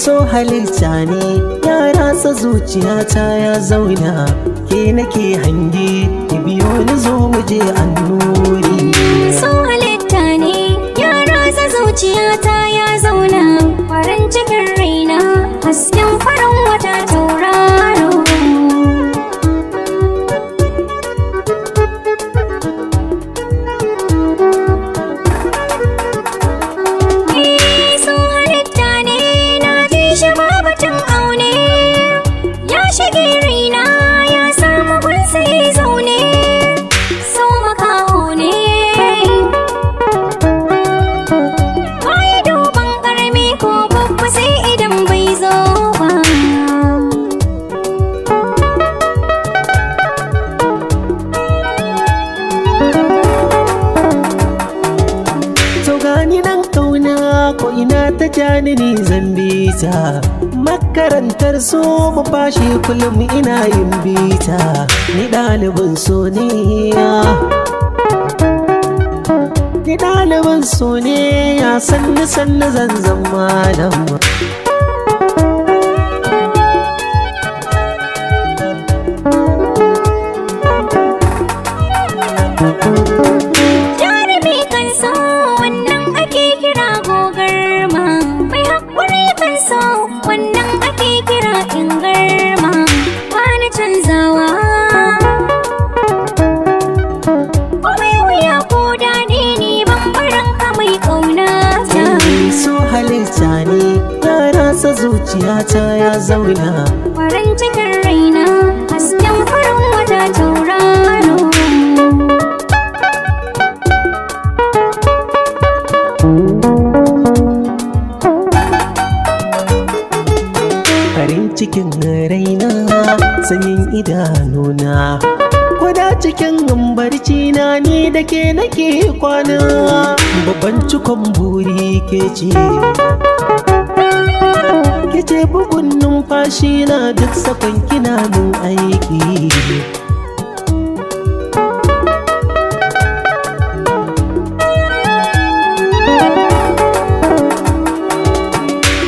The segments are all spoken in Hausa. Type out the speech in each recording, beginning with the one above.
So halitta ne ya ratsa zuciyata ya zauna, ke nake hange, ki biyo ni zo mu je annuri. So halitta ne ya ratsa zuciyata ya zauna, farin cikin raina hasken farin wata tauraro. Eh, so halitta ne na ji shi babatun aune, ya shige raina ya samu gunsa ya zaune, so makaho ne. Baya duban ƙarami ko babba sai idan bai zo ba. To gani nan kauna ko ina ta jani ni zan bita, makarantar so mu fashi kullum ina yin bita, ni ɗalibin so ne, ni ɗalibin so ne, ya sanni sanni zan zama malam. Jarumi kan so wannan ake kira gogarma, mai haƙuri kan so wannan ake kira ingarma, bani canzawa. Komai wuya ko daɗi ni ban barin ka mai ƙauna ta. So halitta ne ya ratsa zuciyata ya zauna, Farin cikin raina hasken farin wata tauraro. Farin cikin raina sanyin idanuna, Kwada cikin barci na ni da ke nake kwana, babban cikon buri ke ce, ke ce bugun numfashi na duk sakon kina min aiki.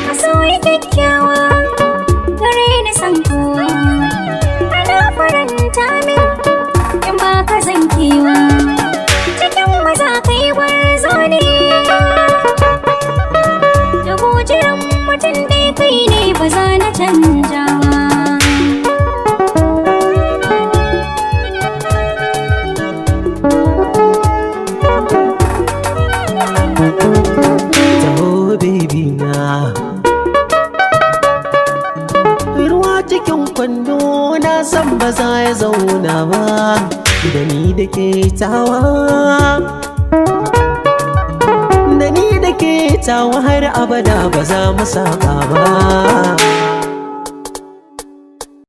Masoyi kyakkyawa gare ni san kowa, ana faranta min in ba ka zan kewa, cikin maza kai gwarzo ne, da gujiran mutum dai kai ne ba za na canja ba. Taho baby na, ruwa cikin kwando na san ba za ya zauna ba, da ni da ke tawa, da ni da ke tawa har abada ba za mu saba ba.